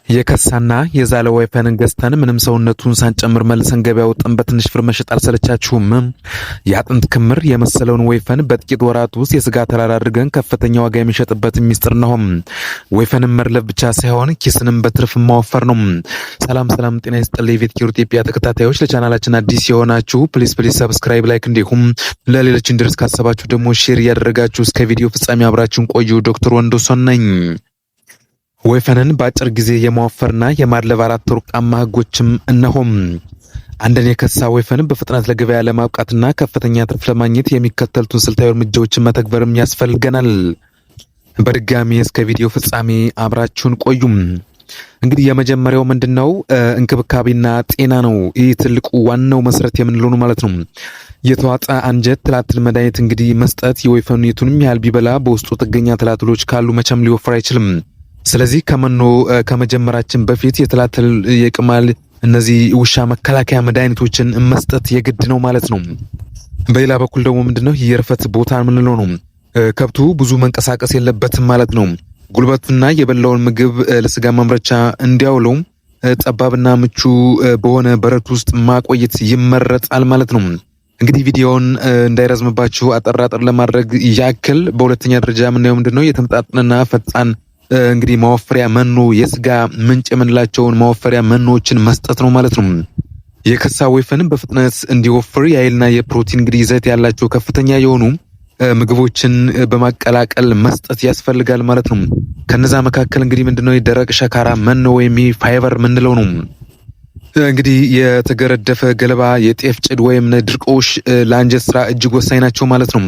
የከሳና የዛለ ወይፈንን ገዝተን ምንም ሰውነቱን ሳንጨምር መልሰን ገበያ ወጥተን በትንሽ ብር መሸጥ አልሰለቻችሁም? የአጥንት ክምር የመሰለውን ወይፈን በጥቂት ወራት ውስጥ የስጋ ተራራ አድርገን ከፍተኛ ዋጋ የሚሸጥበት ሚስጥር ነው። ወይፈንን መድለብ ብቻ ሳይሆን ኪስንም በትርፍ ማወፈር ነው። ሰላም ሰላም፣ ጤና ይስጥልኝ የቤት ኬር ኢትዮጵያ ተከታታዮች፣ ለቻናላችን አዲስ የሆናችሁ please please subscribe፣ like እንዲሁም ለሌሎች እንዲደርስ ካሰባችሁ ደግሞ share እያደረጋችሁ እስከ ቪዲዮ ፍጻሜ አብራችሁን ቆዩ። ዶክተር ወንዶሰን ነኝ። ወይፈንን በአጭር ጊዜ የማወፈርና የማድለብ አራት ወርቃማ ህጎችም እነሆም። አንድን የከሳ ወይፈንን በፍጥነት ለገበያ ለማብቃትና ከፍተኛ ትርፍ ለማግኘት የሚከተሉትን ስልታዊ እርምጃዎችን መተግበርም ያስፈልገናል። በድጋሚ እስከ ቪዲዮ ፍጻሜ አብራችሁን ቆዩም። እንግዲህ የመጀመሪያው ምንድነው? እንክብካቤና ጤና ነው። ይህ ትልቁ ዋናው መሰረት የምንለው ነው ማለት ነው። የተዋጠ አንጀት ትላትል መድኃኒት እንግዲህ መስጠት፣ የወይፈኑ የቱንም ያህል ቢበላ በውስጡ ጥገኛ ትላትሎች ካሉ መቼም ሊወፍር አይችልም። ስለዚህ ከመኖ ከመጀመራችን በፊት የትላትል፣ የቅማል፣ እነዚህ ውሻ መከላከያ መድኃኒቶችን መስጠት የግድ ነው ማለት ነው። በሌላ በኩል ደግሞ ምንድነው? የእርፈት ቦታ የምንለው ነው። ከብቱ ብዙ መንቀሳቀስ የለበትም ማለት ነው። ጉልበቱና የበላውን ምግብ ለስጋ ማምረቻ እንዲያውለው ጠባብና ምቹ በሆነ በረት ውስጥ ማቆየት ይመረጣል ማለት ነው። እንግዲህ ቪዲዮውን እንዳይረዝምባችሁ አጠር አጠር ለማድረግ ያክል በሁለተኛ ደረጃ የምናየው ምንድነው? የተመጣጠነና ፈጣን እንግዲህ ማወፈሪያ መኖ፣ የስጋ ምንጭ የምንላቸውን ማወፈሪያ መኖዎችን መስጠት ነው ማለት ነው። የከሳ ወይፈንም በፍጥነት እንዲወፍር የኃይልና የፕሮቲን እንግዲህ ይዘት ያላቸው ከፍተኛ የሆኑ ምግቦችን በማቀላቀል መስጠት ያስፈልጋል ማለት ነው። ከነዛ መካከል እንግዲህ ምንድነው? የደረቅ ሸካራ መኖ ወይም ፋይበር የምንለው ነው። እንግዲህ የተገረደፈ ገለባ፣ የጤፍ ጭድ ወይም ድርቆሽ ለአንጀት ስራ እጅግ ወሳኝ ናቸው ማለት ነው።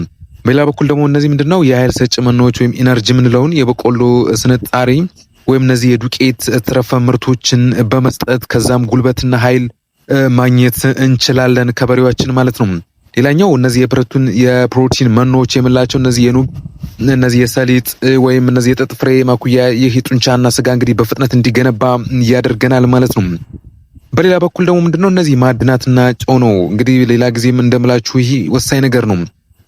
በሌላ በኩል ደግሞ እነዚህ ምንድነው? የኃይል ሰጪ መኖዎች ወይም energy የምንለውን የበቆሎ ስንጣሪ ወይም እነዚህ የዱቄት ተረፈ ምርቶችን በመስጠት ከዛም ጉልበትና ኃይል ማግኘት እንችላለን ከበሬዋችን ማለት ነው። ሌላኛው እነዚህ የፕሮቲን መኖዎች የምንላቸው እነዚህ የኑግ፣ እነዚህ የሰሊጥ ወይም እነዚህ የጥጥ ፍሬ ማኩያ፣ ይህ የጡንቻና ስጋ እንግዲህ በፍጥነት እንዲገነባ ያደርገናል ማለት ነው። በሌላ በኩል ደግሞ ምንድነው? እነዚህ ማዕድናትና ጨው ነው። እንግዲህ ሌላ ጊዜም እንደምላችሁ ይህ ወሳኝ ነገር ነው።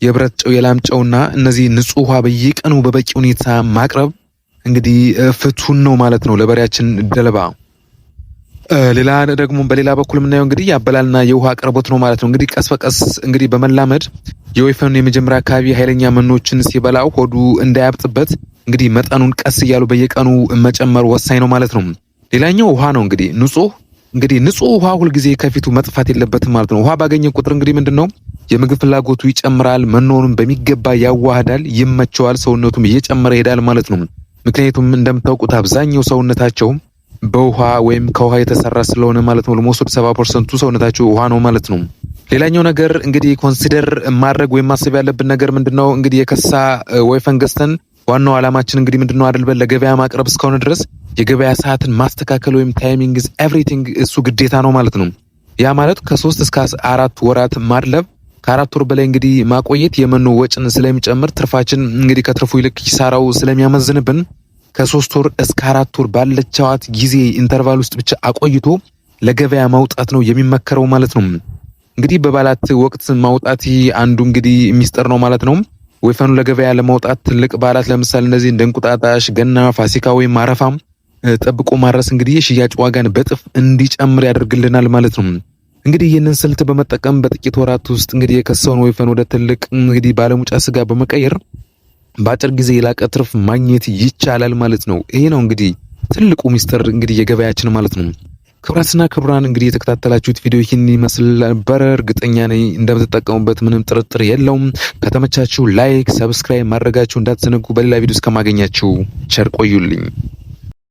የብረት ጨው፣ የላም ጨውና እነዚህ ንጹህ ውሃ በየቀኑ በበቂ ሁኔታ ማቅረብ እንግዲህ ፍቱን ነው ማለት ነው ለበሬያችን ደለባ። ሌላ ደግሞ በሌላ በኩል የምናየው እንግዲህ የአበላልና የውሃ አቅርቦት ነው ማለት ነው። እንግዲህ ቀስ በቀስ እንግዲህ በመላመድ የወይፈኑ የመጀመሪያ አካባቢ ኃይለኛ መኖችን ሲበላው ሆዱ እንዳያብጥበት እንግዲህ መጠኑን ቀስ እያሉ በየቀኑ መጨመር ወሳኝ ነው ማለት ነው። ሌላኛው ውሃ ነው። እንግዲህ ንጹህ ውሃ ሁልጊዜ ከፊቱ መጥፋት የለበትም ማለት ነው። ውሃ ባገኘ ቁጥር እንግዲህ ምንድነው? የምግብ ፍላጎቱ ይጨምራል፣ መኖኑን በሚገባ ያዋህዳል፣ ይመቸዋል፣ ሰውነቱም እየጨመረ ይሄዳል ማለት ነው። ምክንያቱም እንደምታውቁት አብዛኛው ሰውነታቸው በውሃ ወይም ከውሃ የተሰራ ስለሆነ ማለት ነው። Almost 70% ኡ ሰውነታቸው ውሃ ነው ማለት ነው። ሌላኛው ነገር እንግዲህ consider ማድረግ ወይም ማሰብ ያለብን ነገር ምንድነው? እንግዲህ የከሳ ወይፈን ገዝተን ዋናው ዓላማችን እንግዲህ ምንድነው? አድልበን ለገበያ ማቅረብ እስከሆነ ድረስ የገበያ ሰዓትን ማስተካከል ወይም timing is everything፣ እሱ ግዴታ ነው ማለት ነው። ያ ማለት ከ3 እስከ 4 ወራት ማድለብ፣ ከ4 ወር በላይ እንግዲህ ማቆየት የመኖ ወጭን ስለሚጨምር ትርፋችን እንግዲህ ከትርፉ ይልቅ ኪሳራው ስለሚያመዝንብን ከ3 ወር እስከ 4 ወር ባለቻዋት ጊዜ interval ውስጥ ብቻ አቆይቶ ለገበያ ማውጣት ነው የሚመከረው ማለት ነው። እንግዲህ በበዓላት ወቅት ማውጣት አንዱ እንግዲህ ሚስጥር ነው ማለት ነው። ወይፈኑ ለገበያ ለማውጣት ትልቅ በዓላት ለምሳሌ እነዚህ እንደ እንቁጣጣሽ፣ ገና፣ ፋሲካ ወይም አረፋም ጠብቆ ማረስ እንግዲህ የሽያጭ ዋጋን በእጥፍ እንዲጨምር ያደርግልናል ማለት ነው። እንግዲህ ይህንን ስልት በመጠቀም በጥቂት ወራት ውስጥ እንግዲህ የከሳውን ወይፈን ወደ ትልቅ እንግዲህ ባለሙጫ ስጋ በመቀየር በአጭር ጊዜ የላቀ ትርፍ ማግኘት ይቻላል ማለት ነው። ይሄ ነው እንግዲህ ትልቁ ሚስጥር እንግዲህ የገበያችን ማለት ነው። ክቡራትና ክቡራን፣ እንግዲህ የተከታተላችሁት ቪዲዮ ይህን ይመስል ነበረ። እርግጠኛ ነኝ እንደምትጠቀሙበት ምንም ጥርጥር የለውም። ከተመቻችሁ like፣ subscribe ማድረጋችሁ እንዳትዘነጉ። በሌላ ቪዲዮ እስከማገኛችሁ ቸር ቆዩልኝ።